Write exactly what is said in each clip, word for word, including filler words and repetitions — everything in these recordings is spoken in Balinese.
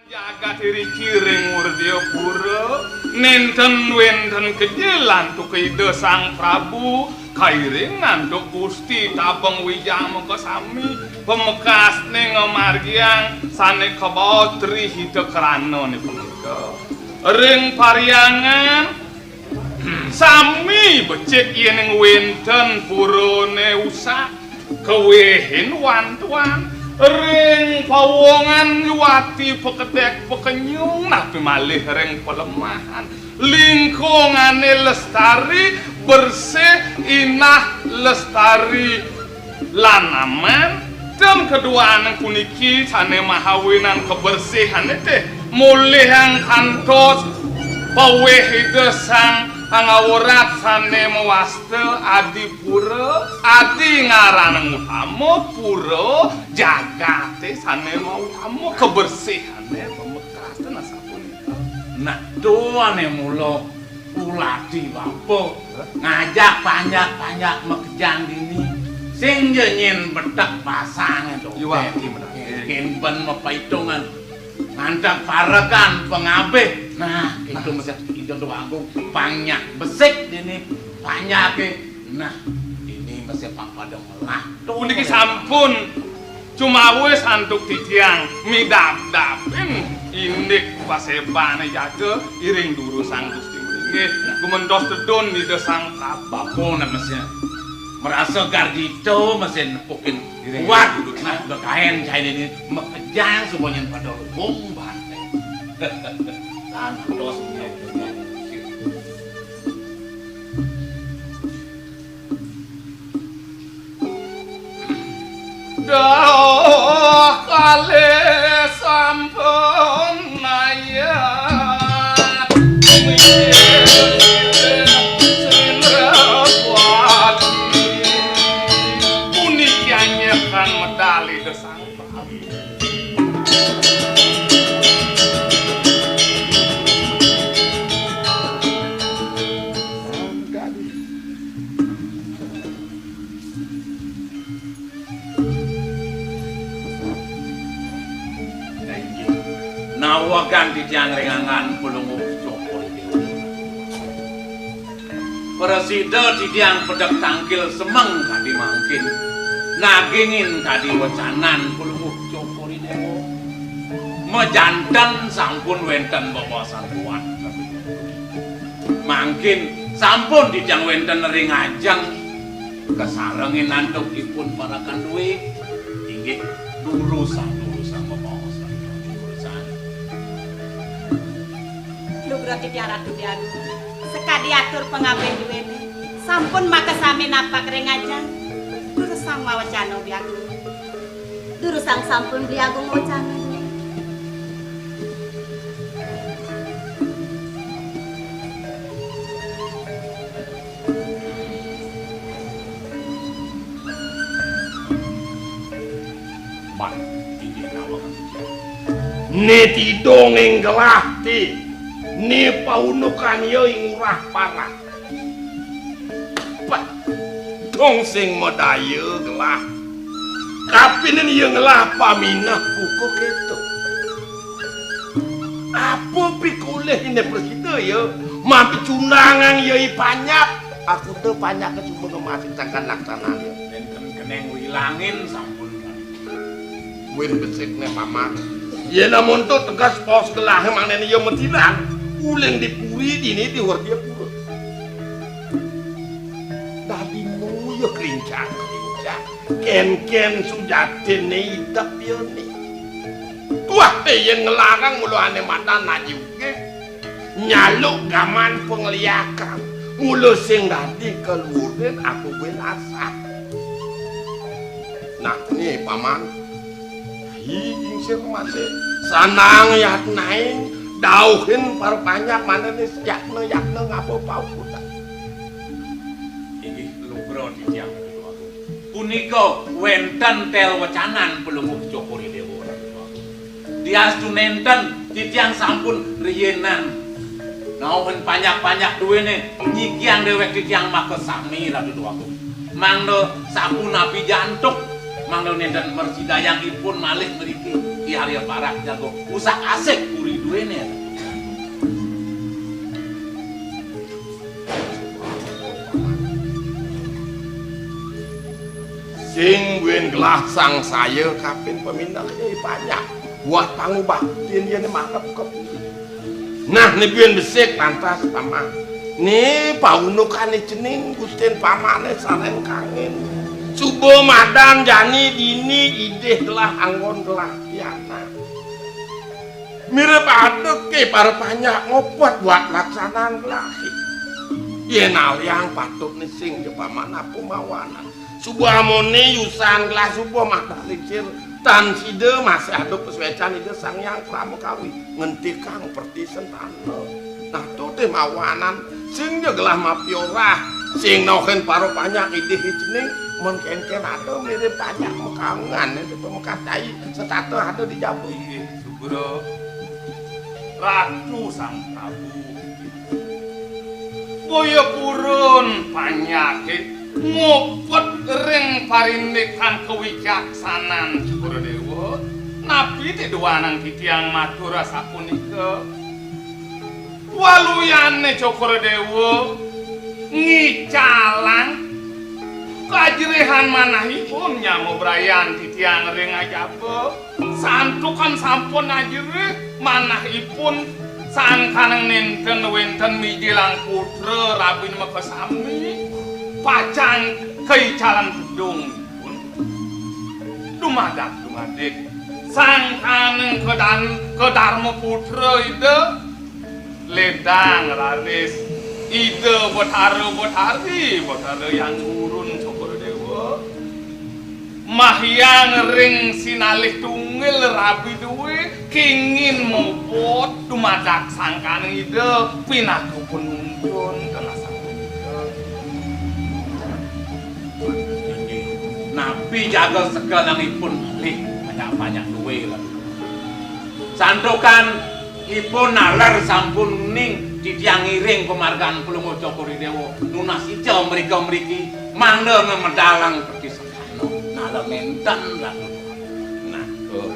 Jagat iriki ring Werdya Pura, nénten wénten kejil antuk Ida Sang Prabu, kairing antuk Gusti Tabeng Wijang Makasami, pamekasné ngamargiang sané kabaos Tri Hita Karana né punika. Ring parhyangan sami becik yéning wénten purané usak, kawihin wantuan, ring pawongan yuwati pakedék pakenyung, napi malih ring palemahan. Lingkungané lestari, bersih, inah, lestari, lan aman. Ten kaduaning puniki sané mahawinan kabersihané té mulihang kantos pawih Ida Sang Awrat sané mawasta Adipura, adi ngaranang utama, pura jagaté sané mautama, kabersihané pamekas ten asapunika. Nah, to ané mula kulati bapa ngajak panjak-panjak makejang dini. Sing ja nyén betek pasangé to. Iya, Wak. Kéngkén ben mapaitungan. Nganteg parekan pangabih. Nah, itu mesti Ida Déwa Agung panjak besik dini panjaké. Nah, ini mesti pang pada melah. Puniki sampun cumawis antuk titiang midabdabin indik pasébané jaga iring durusang Gusti Melinggih. Gumentos tedun Ida Sang Prabu. Bapa nak mesti merasa garjita mesti nepukin kuat. Nah, udah kain kain ini makejang semuanya pada lubung bantai. Santos. Dah kalih sampun mayat, Sindrawati. Puniki anyekan medal Ida Sang Prabu. Nawegang titiang ring anggan Palungguh Cokor I Déwa. Prasida titiang pedek tangkil semeng kadi mangkin. Nagingin kadi wecanan Palungguh Cokor I Déwa. Majanten sampun wénten bebaosan kuat. Mangkin sampun titiang wénten ring ajeng kasarengin antuk ipun parekan duwé. Inggih, durusang, durusang, bebaosan, durusang. Lugra titiang Ratu Déwa Agung, sakadi atur pangabih duwéné, sampun makasami napak ring ajeng. Durusang mawecana, Déwa Agung. Durusang sampun Beli Agung wacana. Ban, inggih nawang. Né tidung ing gelah ti, né paunukan ia ing urah parah. Pah, dong sing madaya gelah. Kapining ia ngelah pamineh buka kéto. Apa pikolih iné prasida ia? Mampi cundangang ia i panyap. Aku té panyaké cuma ngemasin sangkan laksananya. Nénten keneng wilangin sampun. Win besikné paman. Yén amun to tegas pos gelahé mangdané ia matilang. Uling di puri dini di Werdya Pura. Dadi nu ia klincang-klincang. Kénkén sujatiné idep ia né. Tuah té yén ngelarang mula ané madan aji ugé. Nyaluk gaman pangliakan. Mula sing dadi kaluhurin aku kuwi lasah. Nah, né paman. Hi, ingsir masih. Sanang yatnain dauhin para panjak manané yatna-yatna ngapa paukutan. Inggih lugra titiang. Punika wénten tel wecanan Palungguh Cokor I Déwa. Diastu nénten titiang sampun riinan. Nauhin panjak-panjak duwéné nyikiang déwék titiang makasami Ratu Déwagung. Mangda sapunapi jantuk, mangda nénten mrasidayang ipun malih mriki. Ki Arya Parak jago usak asik puri duene. Sing buin gelah sangsaya kapin pamindah, eh, banyak buat pangubaktin yen marep ka puri. Nah, ne buin besik lantas paman. Ne paunukane cening gustin pamane sareng kangin. Suba madan jani dini idih gelah anggon gelah pianak. Mirip aduh ke para panjak ngopot buat laksanan gelah. Yen aliang patut ne sing ja paman apa mawanan. Suba amone yusan gelah suba madan licin. Tan sida masih ada pasuecan Ida Sang Hyang Pramakawi ngentikang perti sentana. Nah, to te mawanan sing ja gelah mapiorah, sing nohen para panjak idih cening, men kenken ada mirip panjak makaungan di pamekas cai setata ada di jaba. Inggih, Sugra. Ratu Sang Prabu. Boya purun panyake muput ring parindikan kawicaksanan Cokor Dewa, napi tiduanang titiang matur asapunika? Waluyane Cokor Dewa ngicalang kajrihan manahipun nyama brayan titiang ring ajaba. Santukan sampun ajrih manahipun, sangkaning nenten wenten mijilang putra rabin makasami, pacang kaicalan tedungipun. Dumadak dumadik, sangkaning kedan-, kedarma putra Ida, ledang raris Ida Betara Betari, Betara Hyang Gurun Cokor Dewa. Mahyang ring sinalih tunggil rabi due, kengin muput dumadak sangkaning Ida pinaka panuntun kelas sapunika. Napi jaga sekenangipun malih banyak-banyak due lah. Santukan ipun naler sampun uning titiang ngiring pamargan Palungguh Cokor Dewa nunas ica mrika mriki mangda ngamedalang pertisekan. Nala nenten, Ratu. Nah, tuh.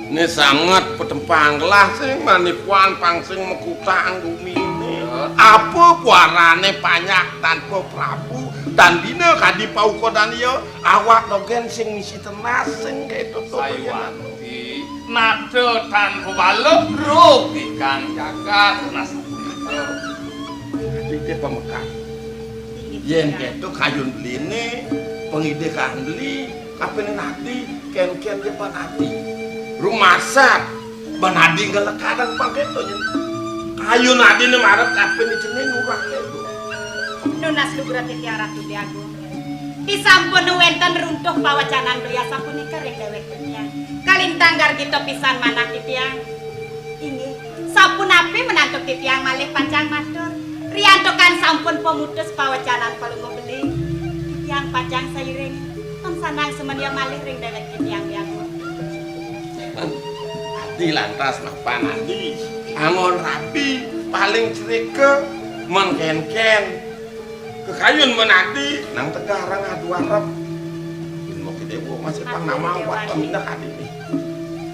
Ini sanget petempang gelah sing manipuan pang sing makutang gumine. Ya. Apa kuarane panjak tanpa Prabu, tan bina kadi paukodan iya, awak dogen sing misi tenas sing keto to. Sayuwakti, nata tanpa bala, roh ikang jagat, nah sapunika. Iki pamekas. Yen keto kayun beline, pangidikan beli, kapene nadi, ken-ken je panadi. Rumasat, panadi ngelekadan pang keto nyen. Kayun adine marep kapene jene nurah keto. Nunas lugra titiang Ratu Dwi Agung. Disampun wenten runtuh pawacanan beli asapunika ring dewek titiang. Kalintang gargita pisan manah titiang. Inggih, sapunapi menantu titiang malih pacang matur? Riantukan sampun pamutus pawacanan Palungguh Beli, titiang pacang sairing, tan sandang sumedya malih ring dewek titiang Dwi Agung. Adi lantas mapan adi, anggon rabi, paling cerika, mengkenken. Kekayun menadi, nang tegarang adu arep. Bimo Kidewa masih pang nama awak pemindah adi nih.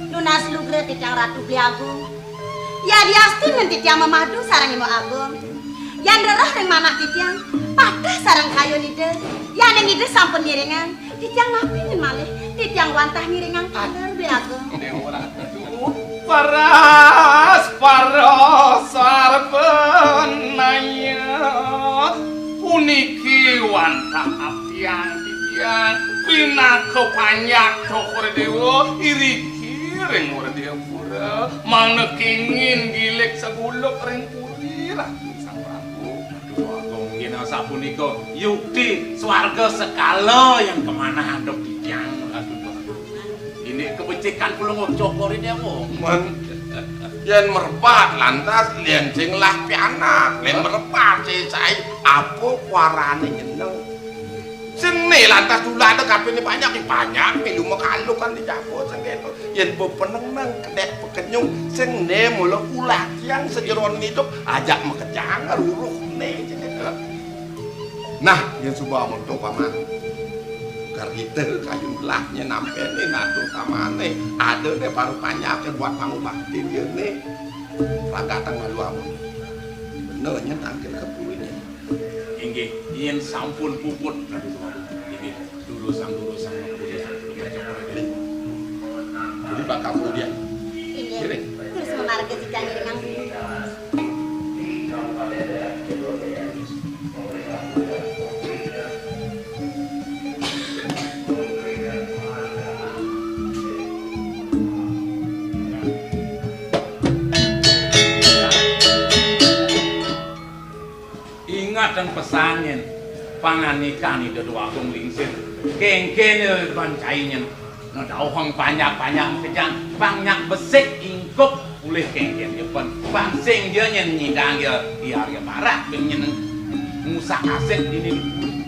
Nunas lugra titiang Ratu Beli Agung. Yadiastun ngen titiang mamadu sareng Imo Agung. Yan rereh ring manah titiang, pateh sareng kayun Ida. Yaning Ida sampun ngiringang, titiang napi nyen malih, titiang wantah ngiringang taler Beli Agung. Dewa Ratu, paras, paras, sarpanaya. Puniki wantah abdiang titiang, pinaka panjak Cokor Dewa, iriki ring Wardayapura, mangda kengin gilik saguluk ring puri Ratu Sang Prabu. Aduh, Agung, yen sapunika yukti swarga sekala yang kemanah antuk titiang, Ratu. Indik kebecikan Palungguh Cokor Dewa. Man, yen merebat lantas, yen sing lah pianak, yen merebat sing sai, apa kuarane nyeneng? Sing ne lantas tulade kapine banyak, eh, banyak milu makalukan di jago sing keto. Yen bepeneng nang kedek pekenyung, sing ne mula ulah tiang sejeroning idup, ajak makejang ruruh ne, sing keto. Nah, yen suba monto paman. Kerita kayun belah nyén nampéné natu tamané. Ada deh baru panjaké buat pangubaktin yéné. Ragatang malu amun. Bener nyén tangkil kepuluhné. Inggih, yén sampun puput. Aduh, aduh, inggih. Durusang-durusang, durusang. Jadi bakal kemudian. Inggih. Terus memarga jika ngiringang. Ingetang pesan nyén, pangandikan Ida Déwa Agung Lingsir. Kéngkén ya ban cai nyén. Ngedauhang panjak-panjak makejang, pang nyak besik ingkup ulih kéngkén ya pan. Pang sing ja nyén nyidang ya, ya, ya barak bén nyén ngusak asik dini.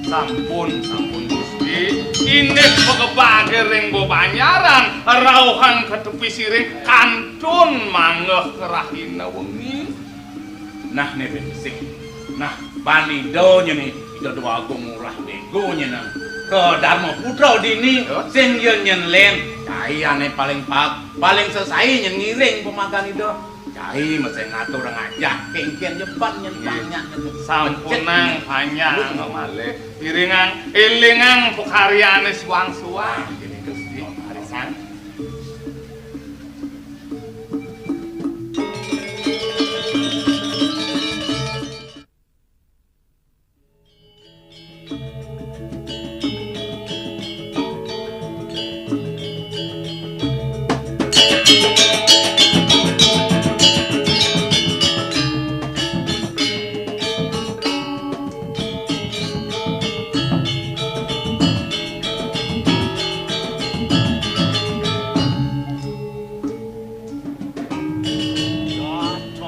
Sampun, sampun Gusti. Indik pagebaké ring bebanjaran, rauhang ka tepi siring kantun manggeh ka rahina wengi. Nah, né besik. Nah, ban Ida nyén né, Ida Déwa Agung Ngurah Déwa nyén nang. Ka Darma Putra dini, ya, sing ja nyén lén. Cai ané paling pa-, paling sesai nyén ngiring pamagan Ida. Cai masih ngatur ngajak, kéngkén ja ban nyén. Nggih. Banyak nyén. Sampunang panjang malih. Iringang, élingang pakaryané suang-suang. Jadi Gusti, arisan.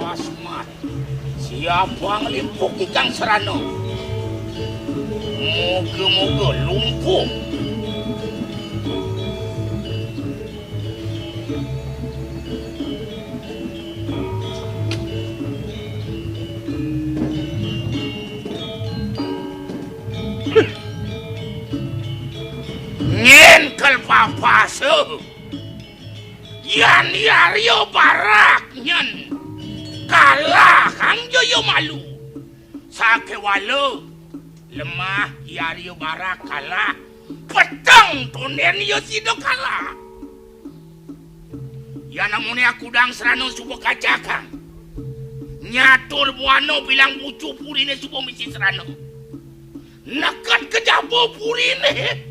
Dados mati. Siapa nglimpuk ikang serana? Moga-moga lumpuh. Nyén kal papasa. Yan I Arya Barak nyén kalah kang jaya malu. Sakéwala lemah I Arya Barak kalah, peteng tondén ya sida kalah. Yan amoné akudang serana suba kacakang. Nyatur buana bilang bucu puriné suba misi serana. Neked ka jaba puriné.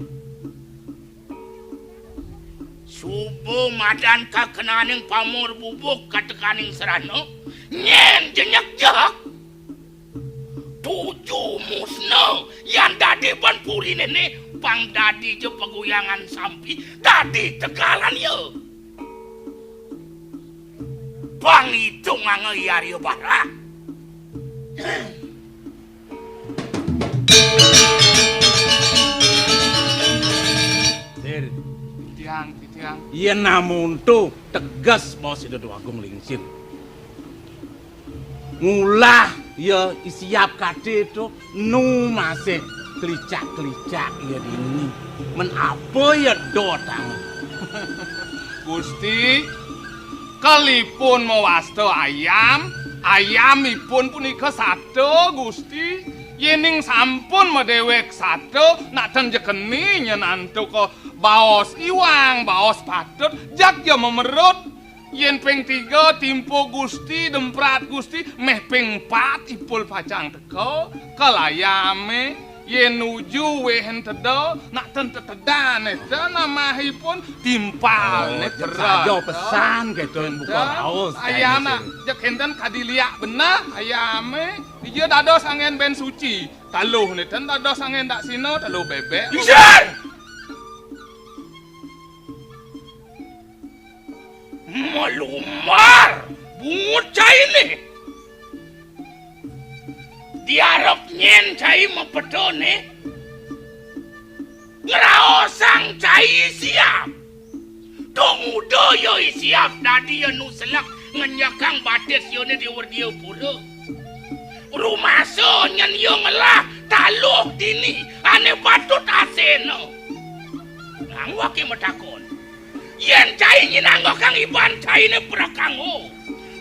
Suba madan kakenaning pamor bubuk katekaning serana, nyén jenyek jek. Tuju musna yan dadi ban puriné né, pang dadi ja paguyangan sampi, dadi tegalan ya. Pang itung angga I Arya Barak. Sir. Titiang, titiang. Yén namun to teges bos Ida Déwa Agung Lingsir. Ngulah ya I Siap Kati to nu masih klicak-klicak ya dini. Men apa ya dotang? Gusti, kalipun mawasta ayam, ayamipun punika sata, Gusti. Yéning sampun madéwék sata, nak ten ja keni nyen antuk baos iwang, baos patut, jag ja mamerut. Yén ping tiga timpa Gusti, demprat Gusti, méh ping pat ipul pacang teka, kal ayamé, yén nuju wéh ento da, nak ten tetedan éta namahipun timpal. Oh, né jeg tera saja éta. Pesan kéto buka raos, ayam kayaknya nak sih. Jeg énten kadi liak beneh ayamé, dija dados anggén bén suci. Taluh né ten dados anggén daksina, taluh bébék. Isin! Malumbar bungut cainé. Diarep nyén cai mapetané. Ngraosang cai I Siap. Tong uda ya I Siap dadi ya nu selek ngenjekang batis yané di Werdia Pura. Rumasa nyén ya ngelah taluh dini ané patut aséna. Ang waké matakon. Yén cai nyinangga kang iban cainé prekanggo,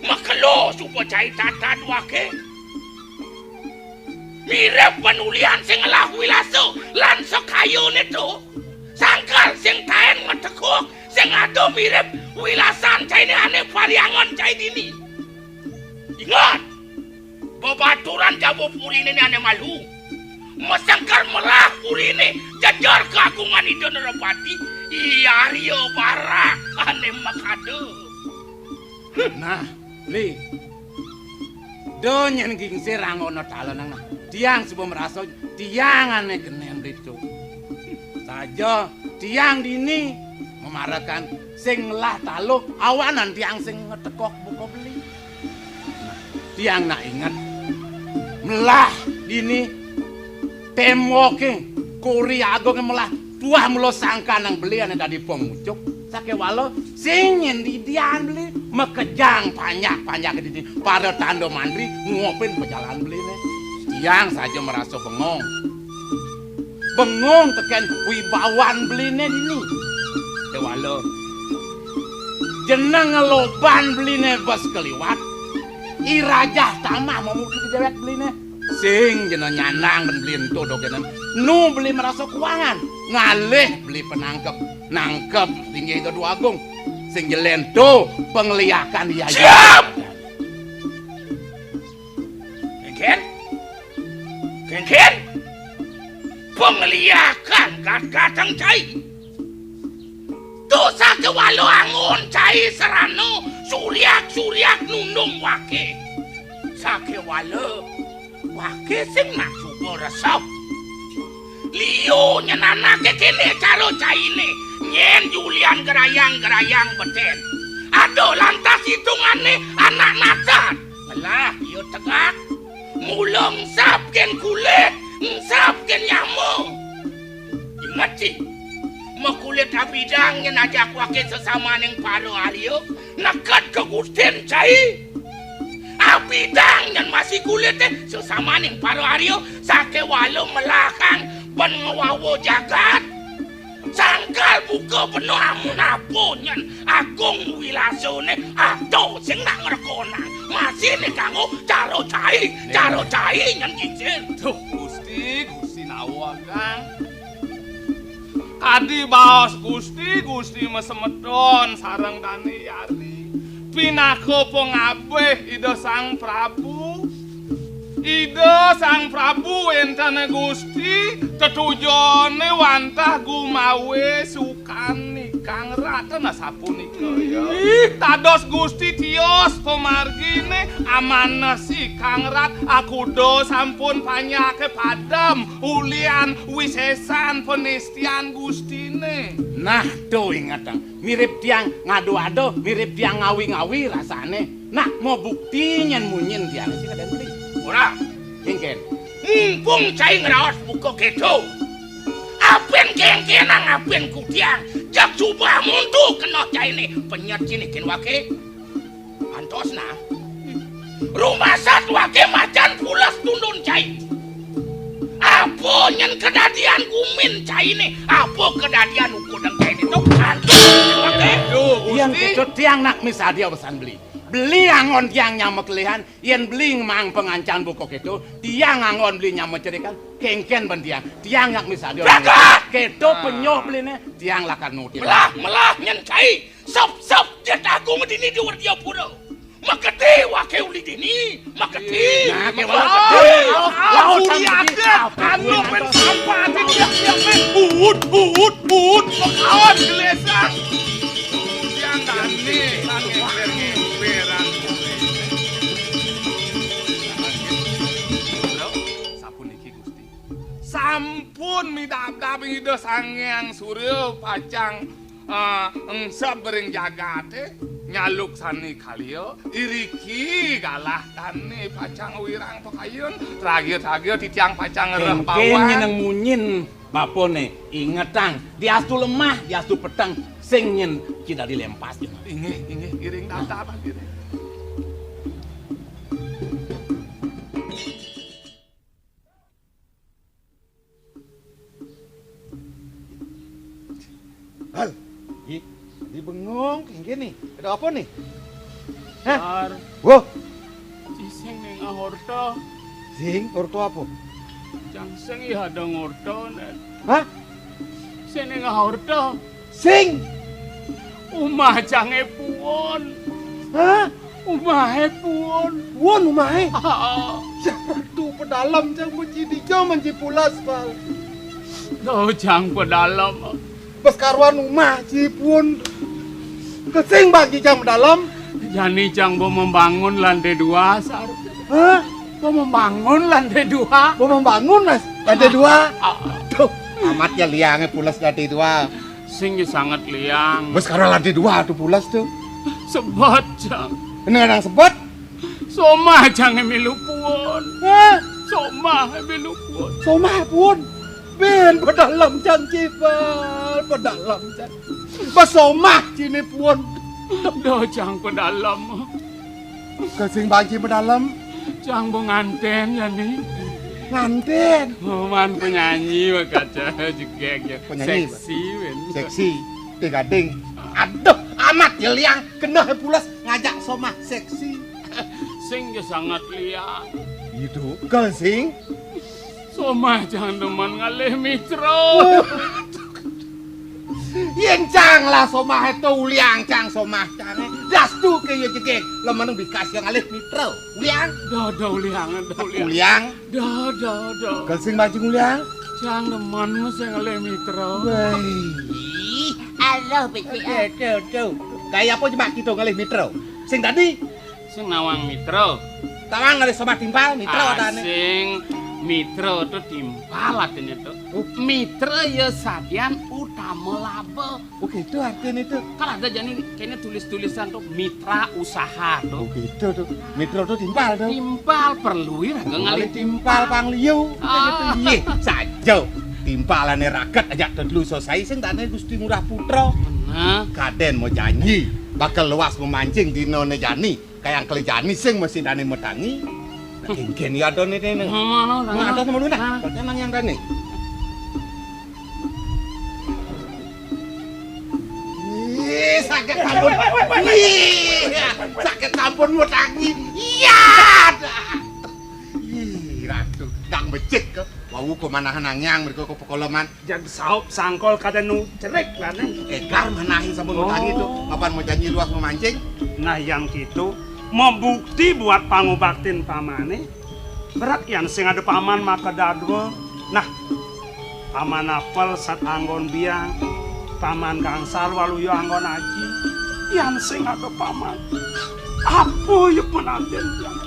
makelo suba cai tatad waké. Mirib panulian sing ngelah wilasa lan sakayuné to. Sangkal sing taén ngetekuk, sing ada mirib wilasan cainé ané pariangan cai dini. Inget, bebaturan jaba puriné né ané malu. Masengker melah puriné jejer kagungan Ida Nerapati, I Arya Barak ané makada. Nah, Beli. Da nyén gingsir anggona talenang nah. Tiang suba marasa tiang ané kenén ditu. Saja tiang dini mamarekan sing ngelah taluh awanan tiang sing ngetekuk buka beli. Tiang nak inget melah dini témboké kori agungé melah tuah mula sangkaning beli ané dadi pangucuk. Sakéwala sing nyén didian beli makejang panjak-panjak dini para tanda mandri nguapin pajalan beliné. Tiang saja marasa bengong. Bengong tekén wibawan beliné dini. Kéwala jeneng loban beliné bes kaliwat. I Rajah Tamah mamurti di déwék beliné. Sing jena nyandang bén beli ento dogénan. Nu beli marasa kuangan. Ngalih beli penangkep. Nangkep linggih Ida Dwagung. Sing jelén to pangliakan iya. Siap! Kénkén? Kénkén? Pangliakan gatgateng cai. To sakéwala anggon cai serana suryak-suryak nundung waké. Sakéwala waké sing nak suba resep. Liu nyén anaké kéné cara cainé, nyén julian gerayang-gerayang betén. Ada lantas itungané anak nasan. Melah ia tegak. Mula engsap kén kulit, engsap kén nyama. Inget, Ci, makulit abidang nyén ajak waké sesamaning para arya, neked ka gustin cai. Abidang nyén masih kulité sesamaning para arya, sakéwala melahang bén ngwawa jagat. Sangkal buka beneh amun apa nyén agung wilasané, ada sing nak ngrekonang. Masih né kanggo cara cai, cara cai nyén gingsir. Duh, Gusti, Gusti nawa kang. Kadi baos Gusti, Gusti masemeton sareng dané yari. Pinaka pangabih Ida Sang Prabu. Ida Sang Prabu wénten Gusti, tetujoné wantah gumawé sukan Ikang Rat, nah sapunika ya. Ih, dados Gusti tios pamarginé, amanah Ikang Rat, akuda sampun panjaké padem, ulian wisésan panistian Gustiné. Nah, to ingetang. Mirib tiang ngadu-adu, mirib tiang ngawi-ngawi rasané. Nah, mau bukti nyén munyin tiang sing ada beli. Ora. Kénkén. Mumpung cai ngraos buka kéto. Apin kénkénang apin kutiang. Jak suba muntu kena cainé. Penyet sini kén waké. Antos nah. Rumasat waké macan pules tundun cai. Apa nyén kedadian gumin cainé? Apa kedadian ukudeng cainé to? Antos waké. Duh, Gusti. Yang kéto tiang nak misadia pesan beli. Beli anggon tiang nyama kelihan, yén beli ngemang pangancan buka kéto, tiang anggon beli nyama cerikan, kénkén bén tiang. Tiang nak misadia. Kéto penyoh beliné, tiang lakar nutin. Melah, melah nyén cai. Sop, sop, Jatagung dini di Werdiapura. Maketi waké uli dini, maketi. Nah, kéwala maketi. Au, au, au, au, anu pén sampah di tiap-tiap pén. Uut, uut, uut, makaon gelesang. Yang dani, ngeper-ngeperan. Sapuniki Gusti. Sampun midabdab Ida Sang Hyang Surya pacang ah, engsep ring jagaté, nyaluksani kaliya, iriki galah dané pacang wirang pakayun, tragia-tragia titiang pacang ngreh bawang. Nyén nang munyin bapané, ingetang, diastu lemah, diastu peteng, sing nyén ci dadi lempas. Inggih, inggih, iring tata, Pak. Apa nih? Hah? Dar. Wah. Ci sing nengah orta. Sing orta apa? Cang sing ya ada ngorta, Nen. Hah? Sing nengah orta. Sing. Umah cange puun. Hah? Umahe puun. Puun umahe? Aa. Jang tu pedalem, jang mesti dija, mesti pulas, Bal. Duh, jang pedalem. Bes karuan umah ci puun. Kesing bagi jang pedalem. Jani jang bo membangun lantai dua, Sar. Hah? Bo membangun lantai dua. Bo membangun, Mas? Lantai dua? Aa. Duh, amat ya liange pulas lantai dua. Sing sanget liang. Bes karo lantai dua tu pulas tu. Sebet, Cang. Ini orang sebet? Somah cange milu puun. Hah? Somah milu puun. Somah puun. Ben pedalem, Cang, ci Bal, pedalem, Cang. Bes somah cine puun. Duh, Cang, pedalem. Kesing bagi pedalem. Cang bo nganten jani. Nganten. Oh, man penyanyi, wah, kaca jegeg ya. Penyanyi, seksi, men. Seksi. Teh gading. Aduh, amat ya liang. Keneh pulas ngajak somah seksi. Sing ya sanget liang. Itu kesing. Somah jang demen ngalih mitra. Yen cang lah somah itu uliang cang somah cang. Dastu ke ya jegeg. Lemeneng bikas yang ngalih mitra. Uliang. Dah, dah uliang, dah uliang. Uliang. Dah, dah, dah. Kesing bagi uliang. Cang demen mesti ngalih mitra. Wei. Ih, alah, becik, ah. Aduh, aduh, aduh. Gaya apa jemak kita ngalih mitra? Sing tadi? Sing nawang mitra. Tawang ngalih somah timpal, mitra. Ah, adane. Sing mitra tu timpal artine tu. Oh. Mitra ya sadian utama laba. Oh, gitu artine tu. Kan ada jani kene tulis-tulisan tu mitra usaha tu. Oh, gitu tu. Mitra tu timpal tu. Timpal perlu ya raga ngalih timpal pang liu. Ah. Gitu. Iye, saja. Timpalane raket aja tedlu selesai sing tane Gusti Ngurah Putra. Bener. Kaden mau janji bakal luas memancing dinane jani. Kayang kele jani sing mesti dane metangi. Nah, kengken ya ada nih, nih. Mana, mana? Nah, ada sama lu nah. Nah. Kok emang yang dane? Ih, sakit ampun. Ih, sakit ampun metangi. Iya, dah. Ih, ratu, dang becik ke. Wau kemanahan anyang mereka ke pekoloman. Jag saup sangkol kada nu cerik lah, Neng. Egar manahin sampun metangi tu. Oh. Kapan mau janji luas memancing? Nah, yang gitu, mau bukti buat pangubaktin pamane, berat yan sing ada paman maka dadua. Nah, paman apel sat anggon biang, paman gangsal waluya anggon aji. Yan sing ada paman. Apa ya penantian yang?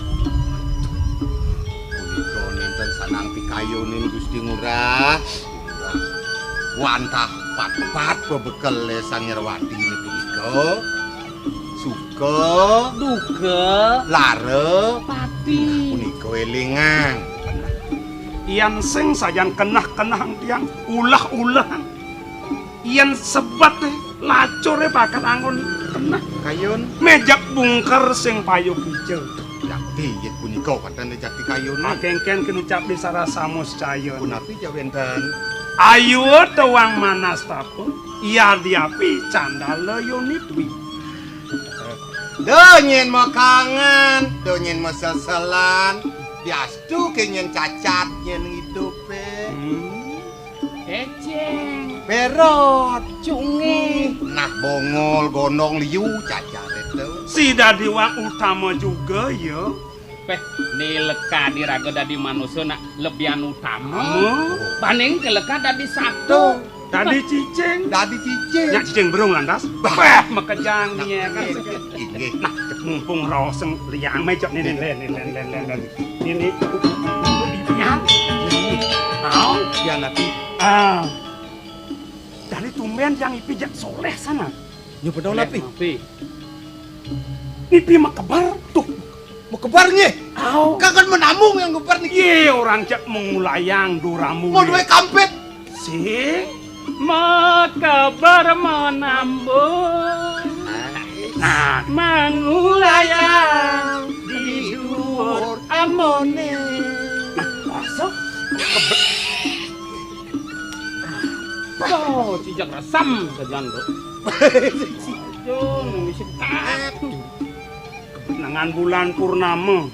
Punika nenten sanang pikayunin Gusti Ngurah. Wantah pat-pat bebekele Sang Irwati ini punika. Suka, duka, lara, pati. Nah, punika elingang. Yan sing sajan kenah-kenah tiang ulah-ulah. Yan sebet, eh, lacur, eh, bakat anggon kenah. Kayun. Mejak bungker sing payu kija. Yakti, yet punika katen jati kayun. Akengken kinucap di sarasa muscaya. Punapi ja wenten? Ayu tawang manas tapun, iya diapi candala yoni dwi. Donyen makangen, donyen maseselan, diastu kenyen cacat nyen idupe. Hmm. Eceng. Berot. Cungih. Nah, bongol, gondong, liu, cacat itu. Si dadi wak utama juga, ya. Peh, ni leka diraga dadi manusia nak lebihan utama. Ama. Banding ke leka dadi sato. Tuh, dadi cicing. Dadi cicing. Nyak cicing berung lantas. Bah. Bah, makejang dia kan. Inggih. Nah, mumpung raos sing liang meja ni, ni, ni. Ini, ini. Yan. Yan. Au. Yan, Nabi. Ah. Dari tumben yang ipi jak soleh sana. Nya bener, Nabi. Nabi. Ipi makebar tuh. Makebar nggih. Au. Kagak menamung yang kebar niki. Ye, orang jak mengulayang duramu. Mau duwe kampit. Sing. Makebar menambung. Nah. Mangulayang di duur amone. Nah, masuk. Oh, cijak resam sajan, Bro. Yo, nang isi. Aduh. Kebenangan bulan purnama.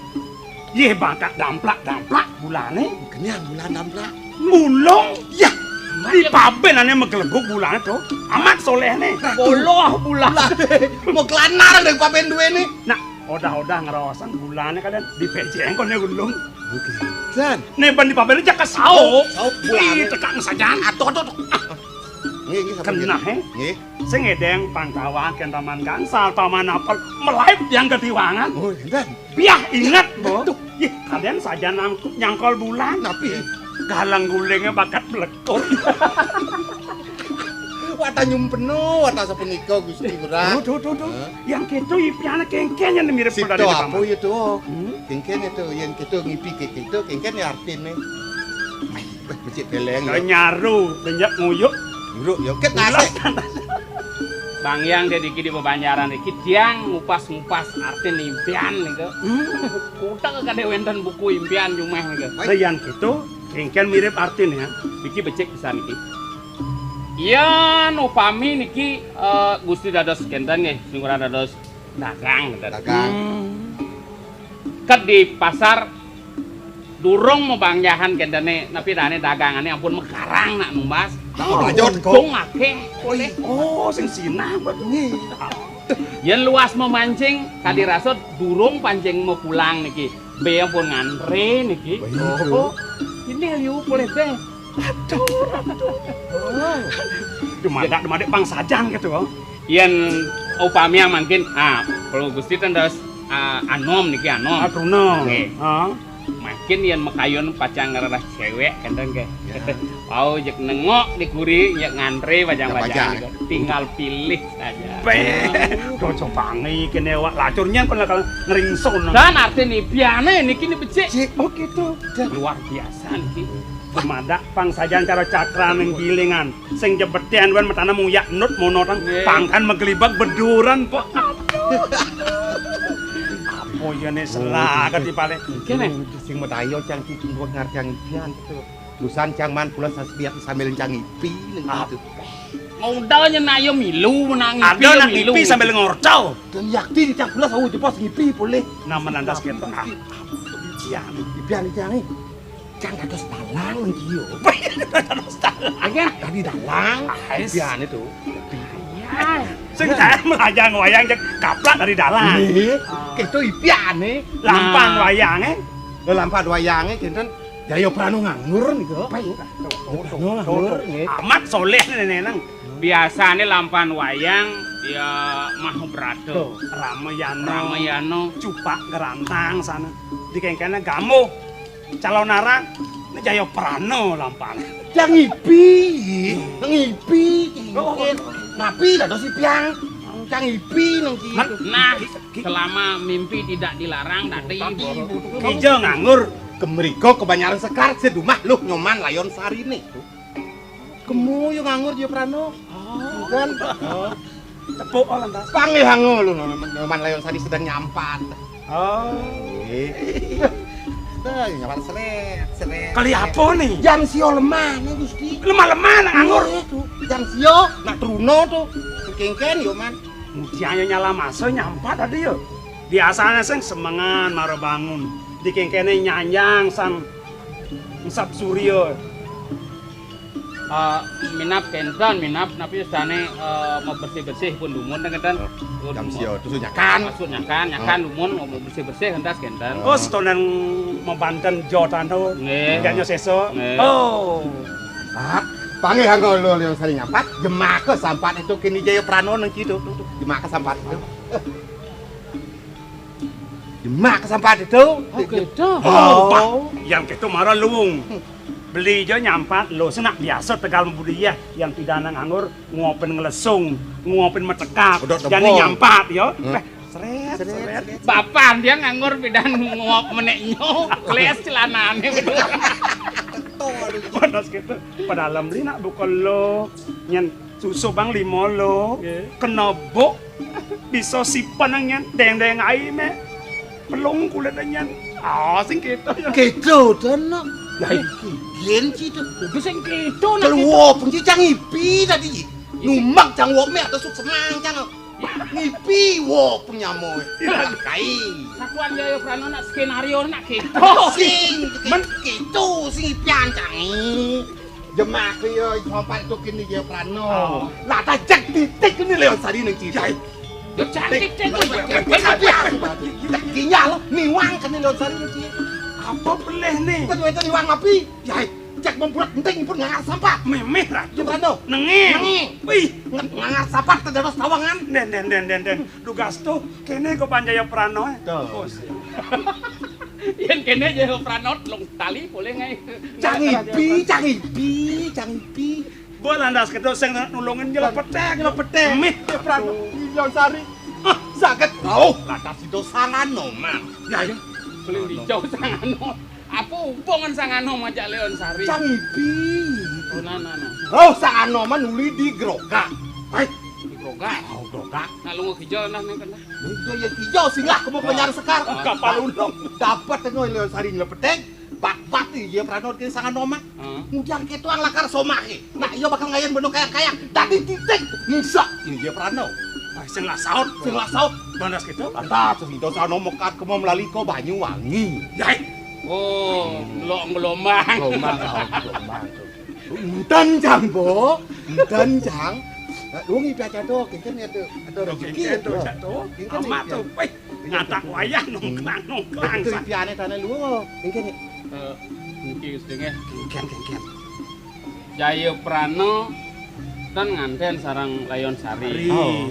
Yeh, bakat damplak-damplak bulane. Kenyang bulan damplak. Ulung. Ya. Di paben ane megelebuk bulane to. Amat solehne. Boloh bulan. Mau kelanar deh paben duene. Nah, odah-odah ngraosan bulane kadang dipejeng kone ulung. Bukan. Ne ban di paben aja kesau. Sau bulane. Ih, tekak ngesajan. Atuh, atuh, atuh. Nggih, nggih, sampun. Kenah, nggih. He? Nggih. Sing ngedeng pangkawang kentaman gangsal, paman apel, melaib yang ketiwangan. Oh, enten. Piah inget, Bo. Aduh. Ih, kadang saja nang-, nyangkol bulan. Napi? Galang gulingnya bakat melekur. Wata nyumpeno, wata sapunika, Gusti Ngurah. Duh, duh, duh, duh. Hah? Yang keto ipiane kengken yang mirip. Sito padane apa paman. Ya, to? Hmm? Kengken ya, to, yang keto ngipi ke keto, kengken ya artine. Wah, becik beleng, ya. Nyaru, banyak nguyuk. Nguyuk, ya. Ket nasik. Bang Yang, dek niki di bebanjaran niki, tiang ngupas-ngupas artin impian niku. Hmm. Kutek kade wenten buku impian jumeh niku. Lah, yang gitu, kengken mirip artin ya. Niki becik pisan niki. Yen upami niki, eh, Gusti dados kenten nggih, sing ora dados dagang, kenten. Dagang. Hmm. Ket di pasar durung mabangjahan kentene, napi dane dagangane ampun mekarang nak numbas. Nak mabajot kok. Untung akeh, boleh. Oh, sing sinah, Mbak. Nggih. Yen luas memancing, kadi rasa durung pancing mau pulang niki. Be ampun ngantre niki. Wah, iya. Oh, ini liu boleh be. Aduh, aduh. Dumadak, dumadak pang sajan gitu, oh. Yen upami mangkin, ah, kalau Gusti ten dados, ah, anom niki, anom. Ah, truna. Nggih. Ah. Mangkin yen makayun pacang ngrereh cewek, kenten nggih. Ya. Wau jek nengok di kuri, jek ngantre pacang-pacang. Pacang. Niku. Tinggal pilih saja. Be, dojo pangi kene awak lacurnya kon lakal ngeringsun. Dan artine piane niki ni becik. Cik. Oh, gitu. Luar biasa niki. Dumadak pang sajan cara cakran ning gilingan. Sing jebeten wan metana muyak nut mono tang. Nggih. Pangkan meglibak beduran, Pak. Aduh. Apa ya ne selakat di pale. Kene. Sing medayo cang kiki ngarjang ipian gitu. Lusan cang man kula sasbiat sambil cang ipi ning gitu. Modalnya nak yo milu, nak ngipi. Ada yo nak milu. Ngipi sambil ngorcau. Dan yakti cang kula sawu jepos ngipi boleh. Nama lantas kita. Ah, ipian. Ipian, ipian. Cang dados dalang niki yo. Dados dalang. Kan dadi dalang. Ah, yes. Ipiane to. Iya. Sing saya melajang wayang cek kaplak dari dalang. Nggih. Ah. Keto ipiane. Lampan wayange. Lho, lampan wayange kinten Jaya Prano nganggur niku. Apa ya? Prano nganggur, nggih. Amat soleh neneng. Biasane lampan wayang ya Mahabrata. Tuh, Ramayana. Ramayana. Cupak Gerantang sana. Dikengkene Gamuh. Calonarang, ini Jaya Prano lampan. Cang ipi, ngipi, oh, oh. Napi dados ipian? Cang ipi nang ki. Nah, selama mimpi tidak dilarang, tadi ibu. Kija nganggur. Kemriko kebanyaran sekar sedumah luh Nyoman Layon Sarine. Kemu yo nganggur Jaya Prano. Oh. Kan? Oh. Tepuk, oh, lantas. Panggih hango lho, Nyoman Layon Sari sedang nyampat. Oh. Nggih. Sedang nyampat seret, seret. Kali apa nih? Jam sio lemah nih, Gusti. Lemah-lemah nak nganggur. Iya, tuh. Jam sio, nak truna tuh. Kengken yo, Man. Mujiannya nyala masa nyampat tadi yo. Biasanya sing semengan mara bangun. Dikengkene nyanjang sang Sap Surya. Eh, minab kenten, minab napi sane, eh, mau bersih-bersih pun dumun ten kenten. Oh, jam dumun. Sio, terus nyakan. Maksud nyakan, nyakan. Oh. Dumun mau bersih-bersih entas kenten. Oh, setonan membanten jotan to. Nggih. Enggaknya sesuk. Nggih. Oh. Pak, panggih anggo lo yang sering nyampat, jemaka sampat itu kini Jaya Prano nang kitu, tuh, tuh. Jemaka sampat itu. Jemak kesampat itu. Oh, gitu. Oh, Pak, yang gitu marah luwung. Beli aja nyampat lo, senak biasa tegal mebudiyah yang pidana nganggur, nguapin ngelesung, nguapin metekak. Udah jani tebal. Nyampat, yo. Hmm. Eh, seret, seret, seret. Bapak dia nganggur pidan nguap meneknya, kles celanane. Panas gitu. Padahal beli nak buka lo, nyen Susu bang lima lo, nggih. Kena bok, bisa sipan nang nyen, deng-deng ai me. Pelung kulit nyen. Ah, sing gitu ya. Gitu, to, nak. Lah, iki gen ci to. Kudu sing gitu, nak. Keluar gitu. Pun ci cang ipi tadi. Numbak cang wok me atau suk semang cang. Ngipi wo penyamo. Kai. Satuan Jaya Prana nak skenario nak kéto. Sing men kéto sing ipian cangi. Jemak yo sampai tu kini Jaya Prana. Oh. Lah tajak titik ni Leon Sari nang ciri. Yo cantik cek. Kinyal niwang kene Leon Sari nang ciri. Apa pelih ni? Kan itu niwang api. Yai, cek membuat penting pun ngangar sampah. Memeh Ratu. Jaya Prana. Nengé. Nengé. Wih, ngangar sampah tedados tawangan. Den den den den den. Dugas tuh, kene kok Panjaya Prano. Tuh. Oh, siap. Yén kéné Jaya Prana lung tali boleh ngai. Cang Ipi, Cang Ipi, Cang Ipi. Mbok lantas kéto sing nulungin nyela petek. Nyela petek. Mih. Jaya Prana, Leon Sari. Ah, saged rauh lantas sida sangan noman. Ya, ya. Beli dijauh sangan noman. Apa hubungan sangan noman jak Leon Sari? Cang Ipi. Oh, nah, nah, nah. Rauh sangan noman uli di Grogak. Hai. Di Grogak. Oh, Grogak. Nah, lu ngegijol nah ning kene. Itu ya ijo singgah kemu ke Banjar Sekar. Kapal ulung. Dapat ngoy Leon Sari nyela petek. Bat-bat iya Prana kene sangan noman. Heeh. Kemudian kéto ang lakar somahe. Nah, iya bakal ngayan beno kayang-kayang. Dadi titik. Musa iya Prana. Wah, sing lah saut. Sing lah saut. Banas kéto. Lantas sing itu sano mekat kemu melalika Banyuwangi. Yai. Oh, ngelok gelombang. Gelombang, oh, gelombang. Enten, Cang, Bo. Enten, Cang. Nah, wong ipi aja to, kéngkén ya to. Ada rezeki kéngkén to, ya. Jatuh. Kéngkén amat ipi to. Wéh, ngatak wayah nongklang-nongklang. Itu ipiane tane luwung apa? Kéngkén ya. Eh, niki sedenge. Kéngkén, kéngkén. Jaya Prana dan nganten sareng Leon Sari. Sari. Oh.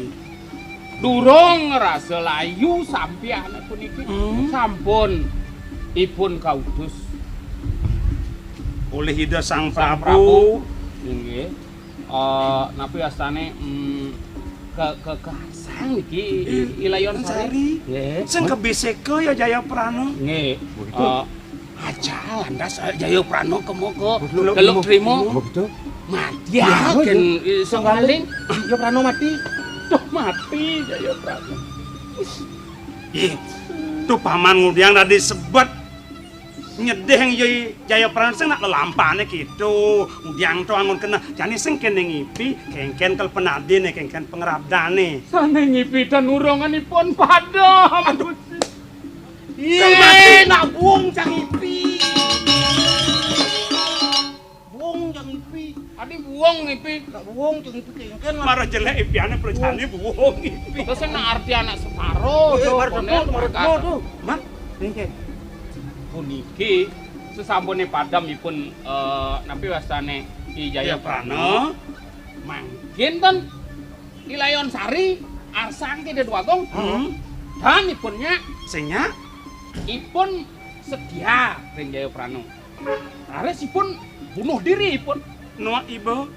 Durung ngrasa layu sampiane puniki. Hmm. Sampun ipun kautus oleh Ida Sang Sang Prabu. Prabu. Inggih. Eh, napi wastane, mm, ke, ke, kearsang niki I-, I-, I Leon Sari. Sari. Nggih. Sing kebisika ya Jaya Prana. Nggih. Begitu. Eh, aja lantas, eh, Jaya Prana kemoko. Betul. Delok trima. Begitu. Mati ya, ya, ken, ya. Eh, sing paling. Jaya Prana mati. Duh, mati Jaya Prana. Ih, tuh paman ngudiang dadi sebet. Nyedih yang Jaya, Jaya Prana sing nak lelampane gitu. Ngudiang to angon kena. Jane sing kene ngipi, kéngkén kal penadine, kéngkén pengrabdane. Sane ngipi dan urunganipun padam. Aduh. Iye, nak buung Cang Ipi. Buung Cang Ipi. Adi buung Ipi. Nak buung Cang Ipi kéngkén lah. Mara jelek ipiane percayane buung Ipi. Terus sing nak arti anak separo. Eh, to, mara konen, temu, mara temu, to. Man, kéngkén. Puniki sesampune padam ipun, eh, napi wastane I Jaya Prana. Prana. Mangkin ten I Leon Sari arsang Ida Dwagung. Hmm. Dan ipunnya sing nyak ipun setia ring Jaya Prana. Raris ipun bunuh diri ipun. Nuak iba.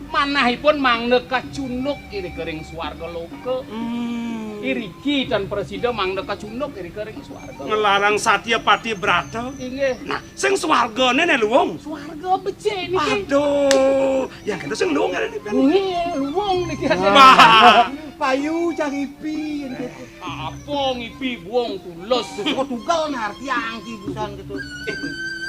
Manahipun mangda kacunduk irika ring swarga loka. Hmm. Iriki tan prasida mangda kacunduk irika ring swarga loka. Ngelarang satya pati brata. Inggih. Nah, sing swargane ne luwung. Swarga becik niki. Aduh, yang kata sing luwung ya niki. Nggih, luwung niki. Bah. Payu Cang Ipi. Apa ngipi buung tulus? Kok tugel nar tiang ki busan gitu. Eh,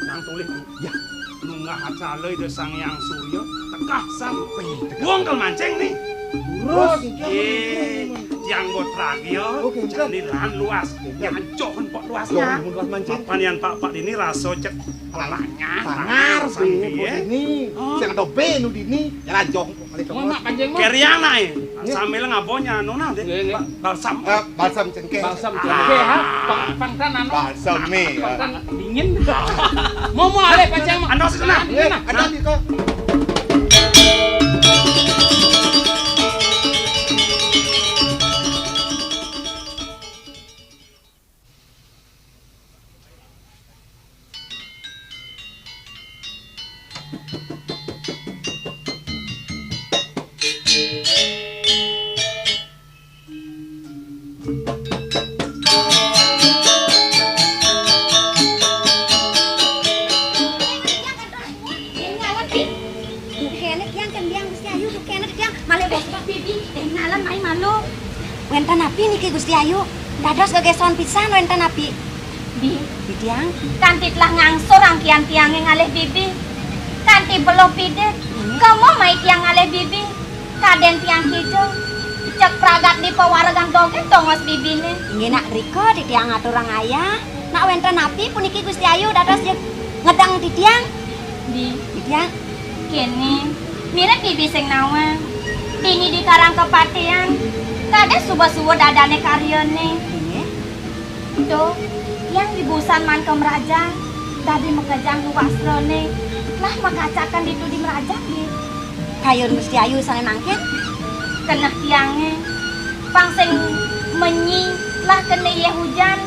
nang tulih. Ya. Nunggah acala Ida Sang Hyang Surya tekah sampai. Buung kal mancing nih. Terus. Eh, tiang bot ragia. Oke, jani lan luas. Nyancoh pok luasnya. Luas mancing. Papan yang pak-pak ini rasa cek Palanya sangar, sangar, sangar, ini. Oh. Sing ada B nu dini, jalan jongkok kali. Mau mak panjang, Mak? Keriang nae. Nggih. Sambil ngabonya nona deh. Nggih, nggih. Ba-, balsam. Eh, balsam cengkeh. Balsam cengkeh, ha? Pang-, pangtan anu. Balsam mi, ya. Pangtan dingin. Mau, mau alih panjang, Mak. Anu sih, nah. Dingin, nah. Ada di kok. Bukenek tiang, kan tiang Gusti Ayu, bukenek tiang malih bos Pak Bibi, eh, ngalan mai malu. Wénten napi niki Gusti Ayu? Dados gegeson pisan wénten napi? Di, di tiang. Kanti telah ngangsur angkian tiangé ngalih Bibi. Kanti beluh pidik, hmm, kemo mai tiang ngalih Bibi. Kadén tiang kidul. Cek pragat di pawaregan dogén tongos bibiné. Inggih nak rika titiang aturang ayah. Nak wénten napi puniki Gusti Ayu dados jeg ngedeng titiang? Di. Titiang. Kéné, mirib bibi sing nawang. Dini di Karang Kepatihan, kadén suba-suba dadané karyané. Inggih. Tuh, yang di busan maan ka mrajan, dadi makejang wastrané, lah makacakan ditu di mrajan, di. Kayun Gusti Ayu sané mangkin? Keneh tiangé, pang sing menyi, lah kéné yéh ujan,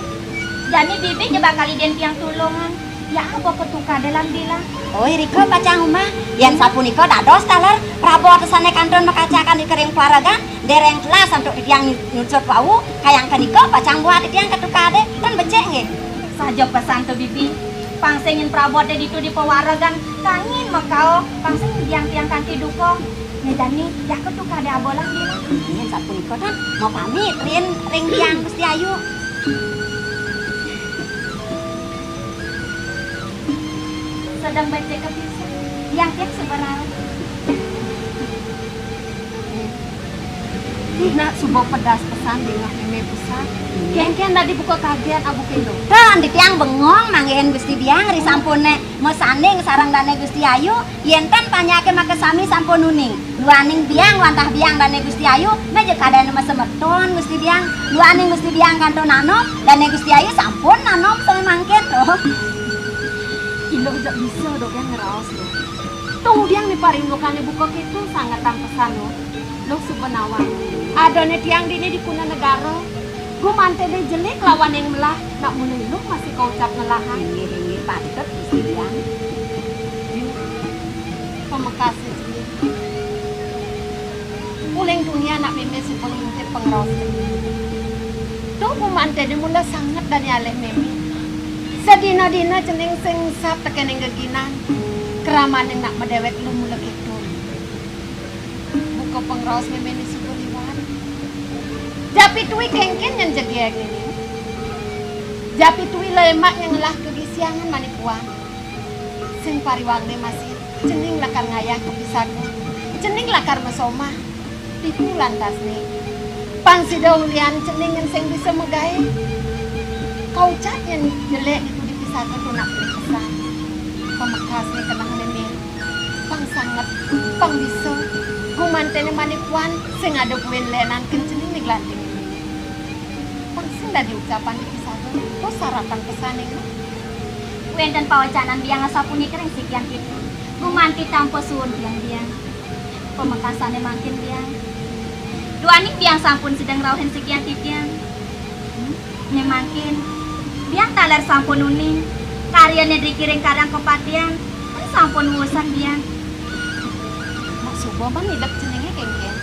jani bibi ja bakal idih tiang tulungan. Ya, apa ketukadé lan bilang? Oh, irika pacang umah. Yén sapunika dados taler prabot sané kantun makacakan di kering paregan, déréng telas antuk titiang nyu-, nyucut wau, kayang kenika pacang buat titiang ketukadé, ten becik nggih. Saja pesan to bibi, pang sing nyén prabot ditu di pawaregan, kangin makao, pang sing nyediang tiang kanti duka. Né jani, ya ketukadé abolah bilang. Yén sapunika tan, mapamit rin ring tiang Gusti Ayu. Sedeng becik kepisan. Yang tiang seberang. Ih, nak suba pedas pesan dingeh mémé pesan. Kénkén dadi buka kagét abu pindo. Tan, titiang bengong manggihin Gusti Biang ri sampuné masanding sareng Dané Gusti Ayu, yén tan panjaké makasami sampun uning. Duaning biang wantah biang Dané Gusti Ayu, méja kadéna masemeton Gusti Biang. Duaning Gusti Biang kantun nanom, Dané Gusti Ayu sampun nanom sané mangkin. Oh. Iluh jak bisa dogén ngraos, Luh. Tung biang né parindukané buka kéto sanget tampesan, Luh. Luh suba nawang. Adané tiang dini di Kuna Negara. Gumanténé jelék lawaning melah, nak mula Luh masih kaucap ngelahang. Inggih, inggih, patut Gusti Biang. Yu, pamekasé jelék. Uling dunia nak mémé suba ngintip pangraos cening. Tuh gumanténé mula sanget dané alih mémé. Sadina-dina cening sing sap tekéning geginan, kramané nak madéwék Luh mula kéto. Buka pangraos méméné suba liwat. Japituwi kénkén nyén jegég nini. Japituwi lemak nyén ngelah kagisiangan manik puan. Sing pariwangné masih, cening lakar ngayah kapisaga. Cening lakar masomah. Ditu lantasné. Pang sida ulian cening nyén sing bisa magaé. Kaucap nyén jelék ditu di pisaga to nak beli pesan. Pamekasné keneh mémé. Pang sanget, pang bisa. Gumanténé manik puan sing ada buin lénan kén cening di glanting. Pang sing dadi ucapan di pisaga. To saratan pesané. Wénten pawecanan biang asapunika ring sikian titiang. Gumanti tampa suun tiang biang. Pamekasané mangkin biang. Duaning biang sampun sida ngrauhin sikian titiang. Né mangkin, biang taler sampun uning. Karyané driki ring Karang Kepatihan, kan sampun wusan biang. Mak suba man idep ceningé kénkén.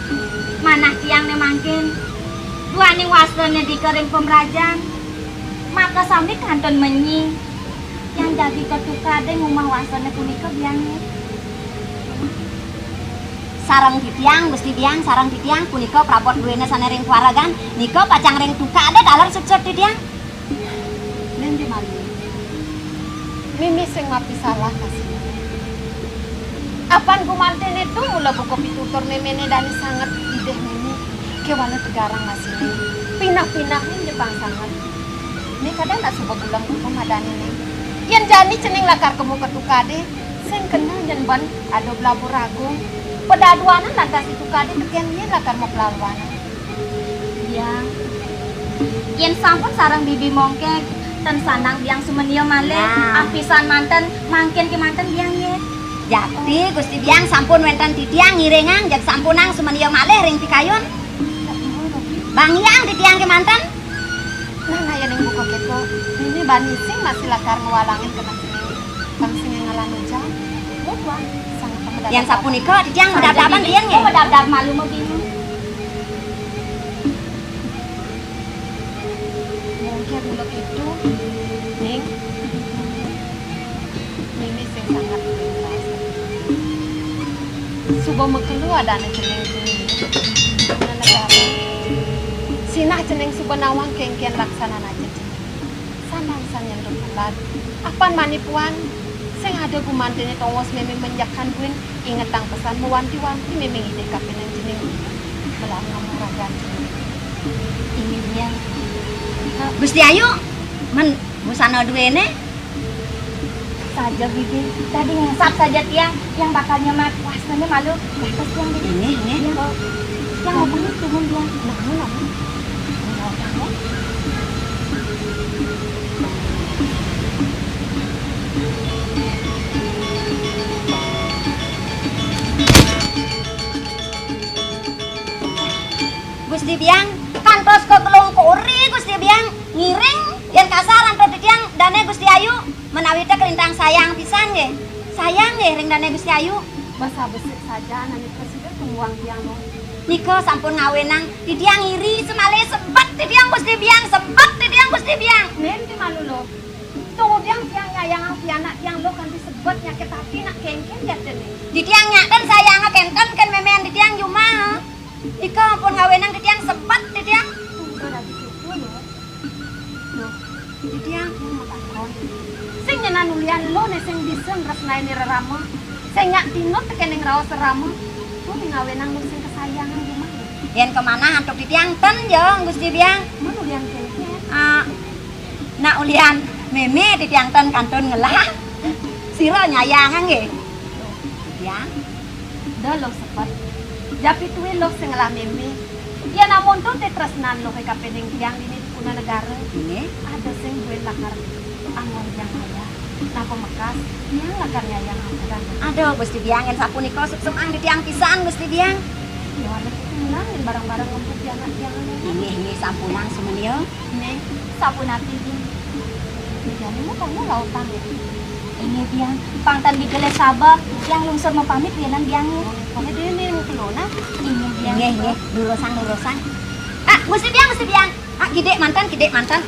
Manah tiang né mangkin. Duaning wastrané drika ring pamrajan. Makasami kantun menyi. Yang jagi ketukadé ngumah wastané punika biangé. Sareng titiang, Gusti Biang, sareng titiang punika prabot duéné sané ring paregan, nika pacang ring tukadé taler suksut titiang. Nén di malih. Mimi sing mapisalah kasih. Apan gumanténé to mula buka pitutur méméné dané sanget idih Mimi, kéwala tegarang masiné. Pinah-pinah Mimi jepang sanget. Né kadén nak suba guleng buka madané né. Yén jani cening lakar kemu ka tukadé, sing kena nyén ban ada blabur agung. Padaduanan lantas di tukadé tekén yén lakar maplaluanan. Biang. Yén sampun sareng bibi mongkek, ten sandang biang sumenia malih. Nah. Apisan manten, mangkin kémanten biang nggih. Jati Gusti Biang sampun wénten titiang ngiringang, jeg sampunang sumenia malih ring pikayun. Bangiang titiang kémanten. Nah, nah, yén buka kéto. Ini bani sing masih lakar ngwalangin kena sini. Pang sing ngalah nuja. Mutuan, sangat pemedar. Yén sapunika titiang medabdaban biang nggih. Medabdab malu mabingung. Mungkin mula itu, Ning. Mimi sing sangat ikhlas. Suba makelo adané cening kuwi. Negara. Sinah cening suba nawang kénkén laksanan aja cening. Sanang sanyang repulan. Apan manipuan sing ada gumantiné tongos mémé menjakan buin ingetang pesan mawanti-wanti mémé ngidih kapining cening. Belah kamu ragan. Ini dia. Gusti Ayu, men busana duene. Saja bibi, tadi ngesap saja tiang yang bakalnya mat wasnanya malu. Atas tiang bibi. Ini, ini. Yang, yang mau perlu turun dia. Namun, namun. Gusti Biang, kantos ka gelung kuri, Gusti Biang. Ngiring, yen kasar antuk titiang dane Gusti Ayu, menawi te kalintang sayang pisan nggih. Sayang nggih ring dane Gusti Ayu. Basa besik saja nani prasida tumuang tiang no. Nika sampun ngawenang titiang iri semale sebet titiang Gusti Biang, sebet titiang Gusti Biang. Nen ti malu lo. Tunggu tiang tiang nyayang pianak tiang lo kanti sebet nyakit hati nak kengken jatene. Titiang nyaten sayang kenten ken memen titiang jumah. Ika ampun ngawenang titiang sebet titiang. Tunggu dadi cucu lo. Duh, titiang. Sing nyenan ulian lo ne sing bisa nresnaini rerama. Sing nyak tinut tekening raos rerama. Tuh ngawenang lo sing kesayangan jumah. Yen kemanah antuk titiang ten ya Gusti Biang. Mun ulian kengken. Ah, nak ulian meme titiang ten kantun ngelah. Sira nyayang nggih. Titiang. Da lo sepet. Japitui lo sing ngelah meme. Yen amun tu te tresnan lo ke kapening tiang dini di puna negara. Nggih. Ada sing duwe lakar anggon tiang kaya. Napa mekas tiang lakar nyayang ampunan. Aduh, Gusti Biang, yen sapunika suksem ang titiang pisan, Gusti Biang. Yo, ada sing menang yen barang-barang ngempuk di anak tiang. Nggih, nggih, sampunang sumenia. Nggih, sapunapi, Bibi. Jane mu kamu lautan ya? Inggih, Biang. Pang tan digelis sabab, tiang lungsur mapamit, Biang, Biang, nggih. Pamit dulu nih, mau keluar, nah. Inggih, Biang. Inggih, inggih. Lurusang, lurusang. Ah, Gusti Biang, Gusti Biang. Ah, kidik manten, kidik manten.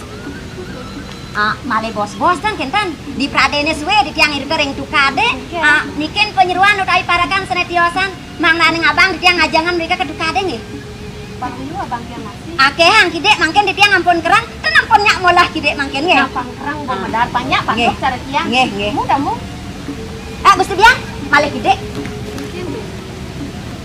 Ah, malih bos-bos ten kenten. Dipradene suwe titiang irika ring tukade. Nggih. Ah, nikin panyeroan utawi parekan sane tiosan. Mangdaning abang titiang ngajengan mrika ka tukade nggih. Pang liu abang tiang masih. Akehang kidik mangkin titiang ampun kereng, ten ampun nyak molah kidik mangkin nggih. Nah, pang kereng, ah, pang medar, banyak nggih. Pantut cara tiang. Nggih, nggih. Mu, kamu. Ah, Gusti Biang, malih kidik.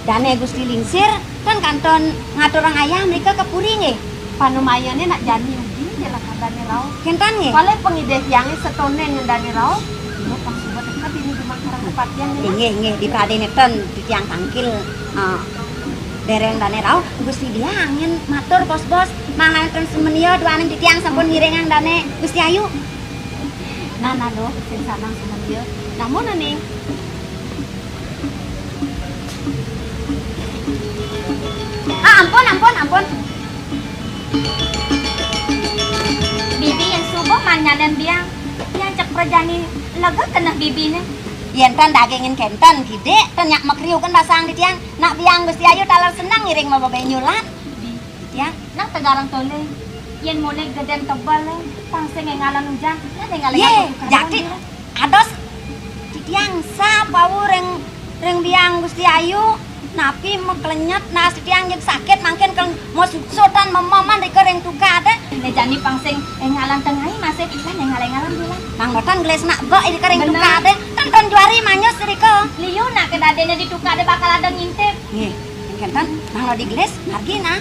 Dane Gusti Lingsir, ten kantun ngaturang ayah mrika ka puri nggih. Panumayane nak jani ugi, jelas dane rauh. Kenten nggih. Paling pangidih tiange setone ngendane rauh. Ibu pang suba deket ini cuma karang kepatian nggih. Nggih, nggih, dipradene ten titiang tangkil, eh, dereng dane rauh. Gusti Biang angin matur bos-bos, manglanten sumenia duaning titiang sampun ngiringang dane Gusti Ayu. Nah, nah, duh, sing sanang sumenia. Namun, ning. Ah, ampun, ampun, ampun. Bibi yen suba manyanan Biang, yang cek prajani lega keneh bibine. Yen ten dagingin kenten, kidik, ten nyak makriuken basang titiang. Nak Biang Gusti Ayu taler seneng ngiring mabebenyulan. Bi. Titiang. Nang tegarang tole. Yen mule geden tebel, pang sing engalan ujan, nah engalan. Ye, jati. Ados titiang sa pau ring, ring Biang Gusti Ayu, napi maklenyet nas titiang jeg sakit mangkin keng mau suksutan mememan rika ring tukade. Ne jani pang sing engalan tengai masih, kan engal-engalan bilang. Nang notan gelis nak bek rika ring tukade, kan ton juari manyus rika. Liu nak kedadene di tukade bakal ada ngintip. Nggih, kenten, nang lo digelis, margi nah.